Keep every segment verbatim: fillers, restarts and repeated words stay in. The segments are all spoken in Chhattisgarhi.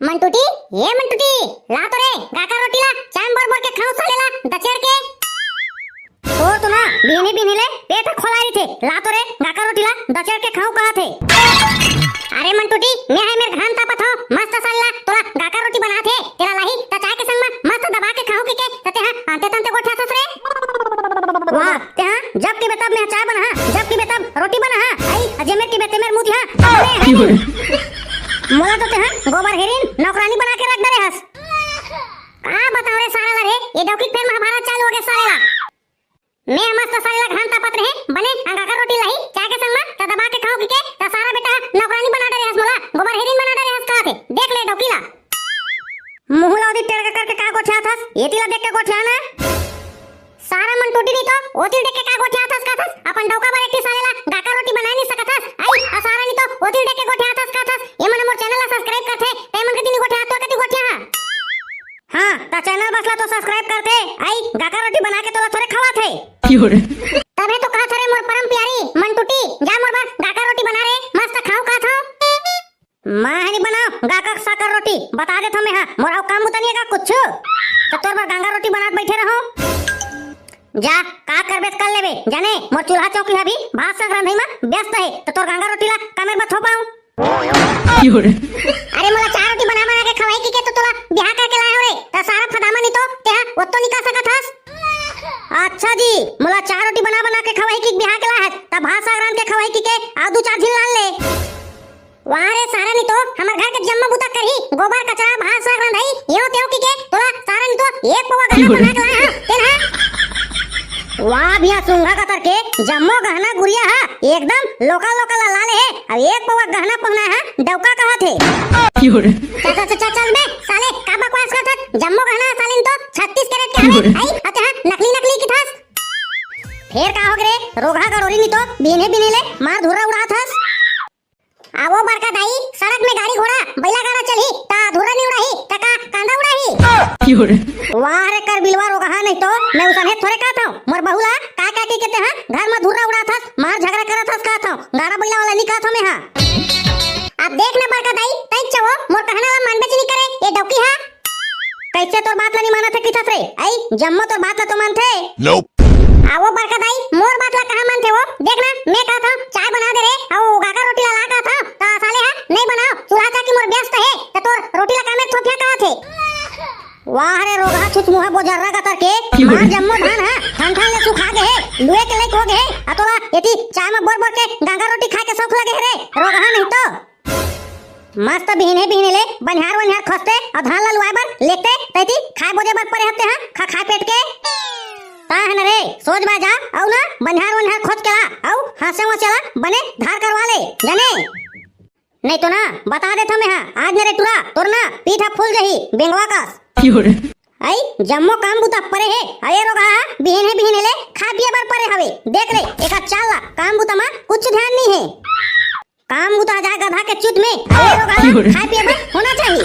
मंटूटी, ए मंटूटी, ला तो रे, गाकर रोटी ला, चाम बोर बोर के खाऊं साले ला, दचेड़ के। तोर तो ना, बिहनी बिहनी ले, पेट खोला रही थे, ला तो रे, गाकर रोटी ला, दचेड़ के खाऊं कहा थे। अरे मंटूटी, मैं है मेरे घाम तापत हो, मस्त साले ला, तोला गाकर रोटी बना थे, तेला लाही, त चाय के संग में मस्त दबा के खाऊं की के, त ते हाँ, अंते तंते गोठियाथस रे। वाह, ते हाँ, जब की बेतब मैं चाय बना, जब की बेतब रोटी बना, आई, अजे मेर की बेते मेर मुती हाँ, अरे, मोला तो ते हाँ, गोबर हेरिन, नौकरानी बना के रख दे रे हस। का बताओ रे सारा ला रे, ये डौकी फेर महाभारत चालू हो गया साले ला। मैं मस्त साले ला घाम तापत रहे, बने अंगाकर रोटी लाही, चाय के संग में, त दबा के खाओ की के, त सारा बेटा नौकरानी बना डरे हस मोला, गोबर हेरिन बना डरे हस कहा थे, देख ले डौकी ला। मुंह ला ओदी टेढ़ करके का गोठियाथस, एती ला देख के गोठिया ना। सारा मंटूटी नहीं तो, ओती देख के का गोठियाथस कहा थस, अपन डौका बर एक ठी साले ला गाकर रोटी बनाए नहीं सकत हस, आई, आ सारा नहीं तो, ओती देख के गोठियाथस कहा थस, ये मन मोर channel ला subscribe करथे, ते मन के ती नहीं गोठिया, तोर के ती गोठिया हा। हाँ, त channel बस ला तो subscribe करथे, आई, गाकर रोटी बना के तोला थोरे खवाथे। तभे तो कहा थरे मोर परम प्यारी मंटूटी, जा मोर बर गाकर रोटी बना रे, मस्त खाऊं खात हूं। मैं हनी बनाओ गाकर साकर रोटी, बता देथो मैं हा, मोर अउ काम बुता नहीं है का कुछ? त तोर बर गांगर रोटी बनात बैठे रहो। जा, का करबे त कर लेबे, जाने मोर चूल्हा चौकी अभी भात साग रंधई म व्यस्त हे, त तोर गांगर रोटी ला का मेर बर थोपाऊं? अरे मोला चार रोटी बना बना के खवाई की के तो तोला बिहाव करके लाए हो रे, त सारा फदामा नहीं तो तेहा ओत्तो नहीं कर सकत हस। अच्छा जी, मोला चार रोटी बना बना के खवाई की बिहाव के लाए हस, त भात साग रांध के खवाई की के अउ दू चार झिन लान ले। वाह रे सारा नहीं तो, हमर घर के जम्मो बुता करही, गोबर कचरा भात साग रंधई, यो त्यो की के तोला सारा नहीं तो एक पौवा गहना पहना के लाए हस, तेन हा। वाह भैया, सुंघा कतर के जम्मो गहना गुरिया हा एकदम लोका लोका ला लाले हे। अब एक पौवा गहना पहना हा डौका कहा थे। चल चल चल चल बे साले, का बकवास करत हस? जम्मो गहना साले नहीं तो छत्तीस कैरेट के हवे, आई अते हा नकली नकली की थस। फेर का हो गे रे रोगहा गड़ोरी नहीं तो, बिने बिने ले मार धुर्रा उड़ात हस। आवो बड़का दाई, सड़क में गाड़ी घोड़ा, बैला गाड़ा चलही, त धुर्रा नहीं उड़ाही, त का कांदा उड़ाही? वाह रे कर बिलवा रोगहा नहीं तो, मैं उसने थोरे कहत हूँ, मोर बहू ला का का की के तेहा घर में धुर्रा उड़ात हस, मार झगड़ा करत हस कहत हूँ, गाड़ा बैला वाला नहीं कहत हूँ मैं हा। अब देख ना बड़का दाई, तई चवो, मोर कहना ला मानबे च नहीं करे, ये डौकी हा। कैसे तोर बात ला नहीं मानत हे किथस रे? आई, जम्मो तोर बात ला तो मानथे। Nope। आवो बड़का दाई, मोर बात ला कहाँ मानथे वो? देख ना, मैं कहत हूँ, चाय बना दे रे, अउ गाकर रोटी ला ला कहत हूँ, त साले हा, नहीं बनाओ, चूल्हा चाकी मोर व्यस्त हे, त तोर रोटी ला कामे थोपिया कहत हे। वाह रे रोगहा छुचमुहा बोजर्रा गतर के, मार जम्मो धान हा, ठन ठन ले सुखा गे हे, लुए के लायक हो गे हे, अ तोला एती चाय में बोर बोर के गांगर रोटी खाए के शौक लगे हे रे, रोगहा नहीं तो। मस्त बिहने बिहने ले बनिहार वनिहार खोजते अउ धान ला लुआए बर लेगते, तैती खाए बोजे बर परे हते हा, खा खाए पेट के। ता है न रे, सोच बा जा, अउ ना बनिहार वनिहार खोज के ला, अउ हंसे वंसे ला बने धार करवा ले, जाने। नहीं तो ना, बता देथो मैं हा, आज न रे टुरा, तोर ना पीठ हा फूल जही, बेंगवा कस। आई, जम्मो काम बुता परे हे, अये रोगहा, बिहने बिहने ले खा पिए बर परे हवे, देख ले, एका चाल ला, काम बुता मा कुछ ध्यान नहीं है। काम बुता जाए गधा के चुत में, अरे रोगहा, खाए पिए बर होना चाहिए।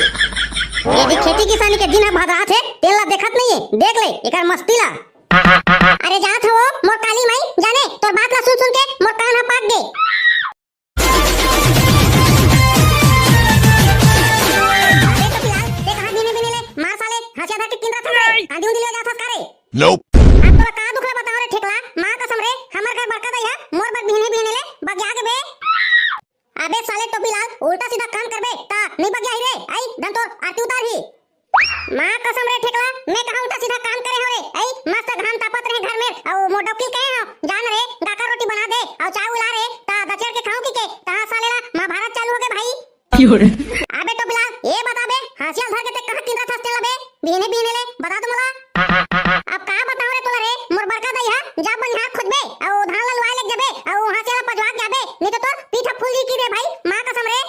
यदि खेती किसानी के दिन ह भदरात हे, तेन ला देखत नहीं है, देख ले, एकर मस्ती ला। अरे जात हो, मोर काली माई, जाने, तोर बात ला सुन सुन के मोर कान ह पाक गे। अबे तो फिलहाल, ते कहाँ बिने बिने ले, मार साले, हंसिया धर के किंदरा था रे, आंधी उंधी ले जात हस का रे? Nope। अब तोला का दुख ला बताओ रे ठेकला, माँ कसम रे, हमर घर बड़का दाई हा, मोर बर बिहने बिहने ले, बगिया के बे। अबे साले टोपी लाल, उल्टा सीधा काम करबे, ता नहीं बगियाही रे, आई, धन तोर आरती उतारही। माँ कसम रे ठेकला, मैं कहाँ उल्टा सीधा काम करे हो रे, आई, मस्त घाम तापत रहे घर में, अउ मोर डौकी कहे हो, जान रे, गाकर रोटी बना दे, अउ चाय उला रे, ता दचेड़ के खाऊं की के, ता साले ला महाभारत चालू हो गए भाई। अबे टोपी लाल, ये बता बे, हंसिया धर के ते कहाँ किंदरा थस तेला बे, बिहने बिहने ले, बता तो मोला। अब का बताऊं रे तोला रे, मोर बड़का दाई हा, जा बनिहार खोजबे, अउ धान ला लुआए लेग जाबे, अउ हंसिया ला पजवा के आबे, नहीं तो तोर पीठ फूल जी की रे भाई, माँ कसम रे।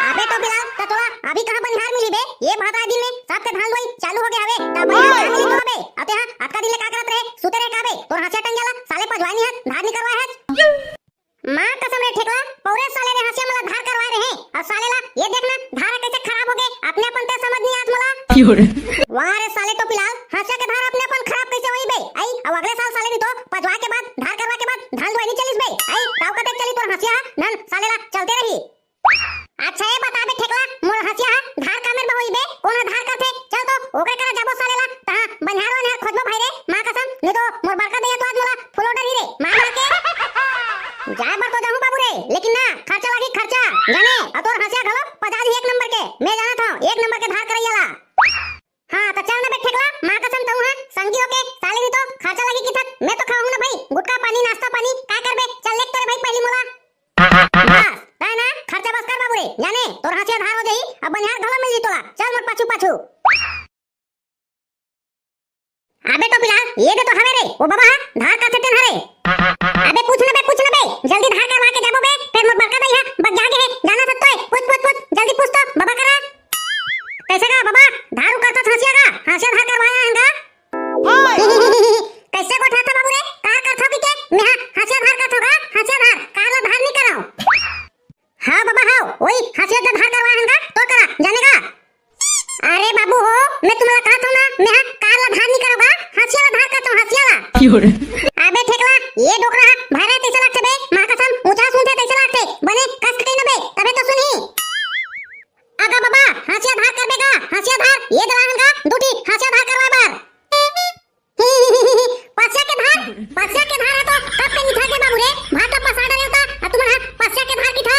अबे टोपी लाल, त तोला अभी कहाँ बनिहार मिली बे, ये भादरा दिन में सबके धान लुआई चालू हो गया हवे, त बनिहार कहाँ मिली तोला बे, अते हा, अतका दिन ले का करत रहे, सुते रहे का बे, तोर हंसिया टंगिया ला, साले पजवाए नहीं हस, धार नहीं करवाए हस। माँ कसम रे ठेकला, पौरे साले रे हंसिया मला धार करवाए रहे, अउ साले ला ये देखना धार कैसे खराब हो गए, अपने अपन ते समझ नहीं आत मोला। वाह रे साले टोपी लाल, हंसिया के धार अपने अपन खराब कैसे होई बे? आई, अब अगले साल साले नहीं तो पजवा के बाद, धार करवा के बाद धान लुआई नहीं चलिस बे। आई, ताऊ कते चली तोर हंसिया, नन साले ला चलते रही। अच्छा ये बता बे ठेकला, मोर हंसिया जाही, अब बनिहार घलो मिल जही तोला। चल मोर पाछू पाछू। अबे टोपीलाल, ये दे तो हवे रे, वो बबा हा धार करथे तेन हरे। अबे पूछ न बे, पूछ न बे, जल्दी धार करवा के जाबो बे, फेर मोर बड़का दाई हा बगिया गे हे, जाना सत्तो हे, पूछ, पूछ, पूछ, जल्दी पूछ तो, बबा करा। कइसे गा बबा, धार उ करथस हंसिया गा, हंसिया धार करवाए हन गा? कइसे गोठियाथव बाबू रे, का करथव कि के, मेहा हंसिया धार करथव गा, हंसिया धार, कार ला धार नी करंव। हाँ बबा, हाँ, वही हंसिया ला धार करवाए हन गा, तोर करा, जाने गा। अरे बाबू हो, मैं तुम्हला कहत हंव ना, मेहा कार ला धार नी करंव गा, हंसिया ला धार करथंव, हंसिया ला। अबे ठेकला, ये डोकरा हा भैरा तइसे लागथे बे, माँ कसम, ऊंचा सुनथे तइसे लागथे, बने कस के कही न बे, तभे तो सुनही। अगा बबा, हंसिया धार करबे गा, हंसिया धार, ये दे लाए हन गा, दू ठी हंसिया धार करवाए बर। पसिया के धार, पसिया के धार हे तो कब के निथर गे बाबू रे, भात तो पसा डरे होता, अउ तुमन हा पसिया के धार किथा।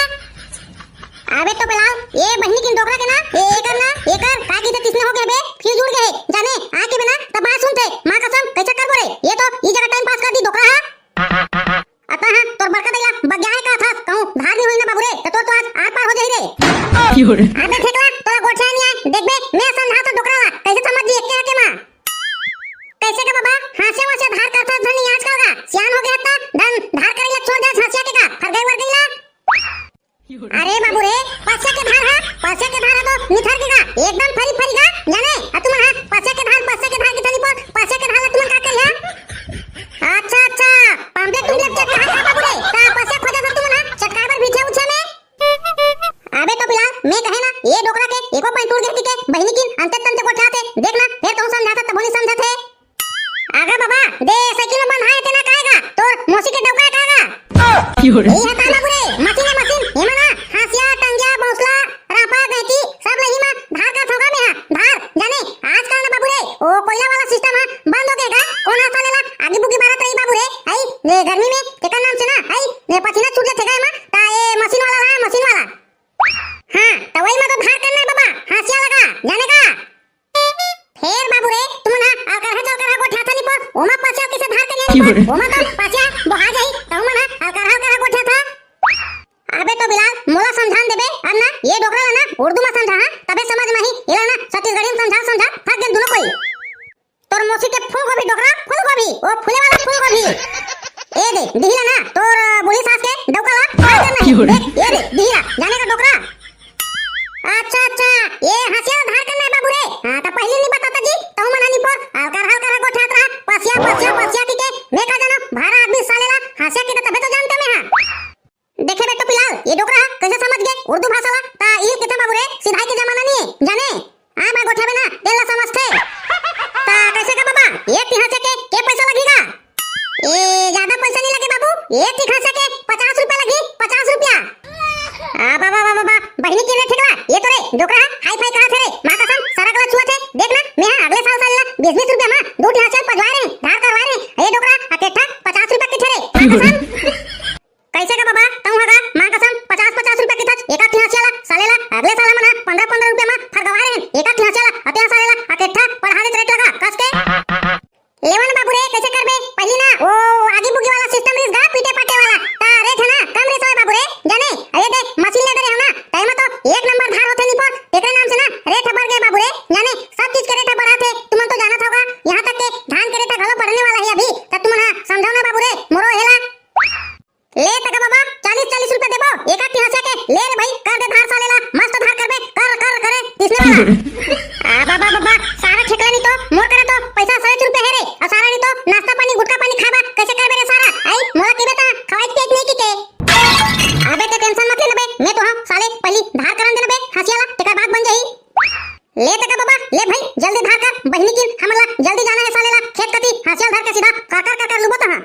अबे टोपीलाल, ये बहिनी किन डोकरा के ना, ए, एकर ना, एकर का किथे तइसने हो गे बे, fuse उड़ गे हे, जाने, आके बे ना, तब बात सुनथे, माँ कसम, कइसे करबो रे, ये तो ई जगह time pass कर दी डोकरा हा। अतः हाँ, तोर बड़का दाई ला बगिया हे कहत हस, कहूँ धार नी होही ना बाबू रे, त तोर तो आज आर पार हो जाही रे। अबे ठेकला, तोला गोठियाए नी आए, देखबे, मैं समझाथंव डोकरा ला, कइसे समझ जी एके हके माँ। कइसे का बबा, हंसिया वंसिया धार करथस धनी आजकल का, सियान हो गे हस त, धन धार करे ला छोड़ दे हंसिया के का, फरगई वरगई ला। अरे बाबू रे, पसिया के धार हा, पसिया के धार हा तो निथर गे गा, एकदम फरी फरी गा, जाने? अउ तुमन हा पसिया के धार, पसिया के धार किथा नी पर, पसिया के धार ला तुमन का करिहा? अच्छा, अच्छा, पाम्पलेट तुमन जब चेक कहा का बाबू रे, ता पसिया खोजत हा तुमन हा, चटकाए बर भीठे उठे में। अबे टोपीलाल, मैं कहे ना, ये डोकरा के एको point टूट गे टिके, बहिनी किन अंते तंते गोठियाथे, देख ना, फेर कहूँ समझाथस तभो नी समझथे। आगा बबा, दे साइकिल में बंधाए तेन हा काय गा, तोर मौसी के डौका काय गा। ये हा का बाबू रे, मशीन हे मशीन, एमा ना हंसिया, टंगिया, बौसला, रापा, गैंची, सब ल इही मा धार करथंव गा मेहा, धार, जाने, आजकल ना बाबू रे, ओ कोइला वाला system हा बंद हो गे गा, कोन हा साले ला आगी बुगी बारत रही बाबू रे, अई, ये गर्मी में, तेकर नाम से ना, अई, ये पसीना छूट जाथे गा एमा, ता ये मशीन वाला ला, मशीन वाला। हाँ, त वही मा तो धार करना हे बबा, हंसिया लगा, जाने का? फेर बाबू रे, तुमन हा अलकरहा चलकरहा गोठियाथा नी पर, ओमा पसिया कइसे धार करिहा नी पर, ओमा तो पसिया बोहा जाही, त तुमन हा अलकरहा अलकरहा गोठियाथा। अबे टोपीलाल, मोला समझान देबे, अब ना, ये डोकरा ला ना, उर्दू मा समझा, हाँ, तभे समझ मा आही, एला ना, छत्तीसगढ़ी मा समझा, समझा, थक गेन दूनों कोई। तोर मौसी के फूलगोभी डोकरा, फूलगोभी, ओ फूले वाला फूलगोभी। ए दे, दिही ला ना, तोर, अ, बूढ़ी सास के डौका ला, धार करना हे। देख, ए दे, दिही ला, जाने का डोकरा। अच्छा, अच्छा, ये हंसिया धार करना हे बाबू रे। हाँ, त पहिली नी बताथा जी, तहूँ मन हा नी पर, अलकरहा अलकरहा गोठियात रहा, पसिया, पसिया, पसिया कहिके, मैं का जानों, भारा आदमी साले ला, हंसिया कहिथे तभे तो जानथों मैं हा। देखे बे टोपीलाल, ये डोकरा हा कइसे समझ गे उर्दू भाषा ला, ता इही कहिथे बाबू रे, सिधाई के जमाना नी हे, जाने? हाँ, माँ गोठियाबे ना, तेन ला समझथे। ता कइसे का बबा, एक ठी हंसिया के, के पइसा लगही गा? ए, जादा पइसा नी लगे बाबू, एक ठी हंसिया के पचास रुपया लगही, पचास रुपया। आ, बा, बा, बहिनी के रे ठेकला, ये तो रे, डोकरा हा, हाई फाई कहाथे रे, माँ कसम, सारा गला छुआथे, देख ना, मैं हा अगले साल साले ला बीस बीस रुपया मा, दू ठी हंसिया पजवाए रहे, धार करवाए रहे, ये डोकरा हा, अकेठा पचास रुपया कहिथे रे, माँ कसम। कइसे का बबा, तहूँ हा गा, माँ कसम, पचास पचास रुपया कहिथस, एका ठी हंसिया ला, साले ला, अगले साल हमन हा पंद्रह पंद्रह रुपया मा फरगवाए रहेन, एका ठी हंसिया ला, अतेहा साले ला, अकेठा पड़हा देत रेट लगा, कस के। लेवा ना बाबू रे, कइसे करबे, पहिली ना, ओ, आगी बुगी वाला system रिहिस गा, पीटे पाटे वाला, ता रेट हा ना, कम रिहिस होय बाबू रे, जाने, अरे दे, मशीन ले दे रहे हो ना, तय मा तो एक नंबर धार होथे नी पर, तेकरे नाम से ना, रेट हा बढ़ गे बाबू रे, जाने, सब चीज के रेट हा बढ़ाथे, तुमन तो जानत होगा, यहाँ तक के धान के रेट हा घलो बढ़ने वाला हे अभी, त तुमन हा समझाओ ना बाबू रे, मोरो हेला। ले तका बबा, चालीस चालीस रुपया देबो, एका ठी हंसिया के, ले रे भाई, कर दे धार साले ला, मस्त धार करबे, कर, कर, करे, तइसने वाला। आ, बबा, बबा, सारा ठेकला नी तो, मोर करा तो, पइसा सौ रुपया हे रे, अउ सारा नी तो, नाश्ता पानी, गुटखा पानी खाबा, कइसे करबे रे सारा? अई, मोला कहिबे ता, खवाई पियाई नहीं की के। अबे ते tension मत ले ना बे, मैं तो हाँ, साले, पहिली धार करन दे ना बे, हंसिया ला, तेकर बाद बन जाही। ले तका बबा, ले भाई, जल्दी धार कर, बहिनी किन, हमन ला जल्दी जाना हे साले ला, खेत कती, हंसिया ल धर के सीधा कर कर कर कर लुबो तहाँ।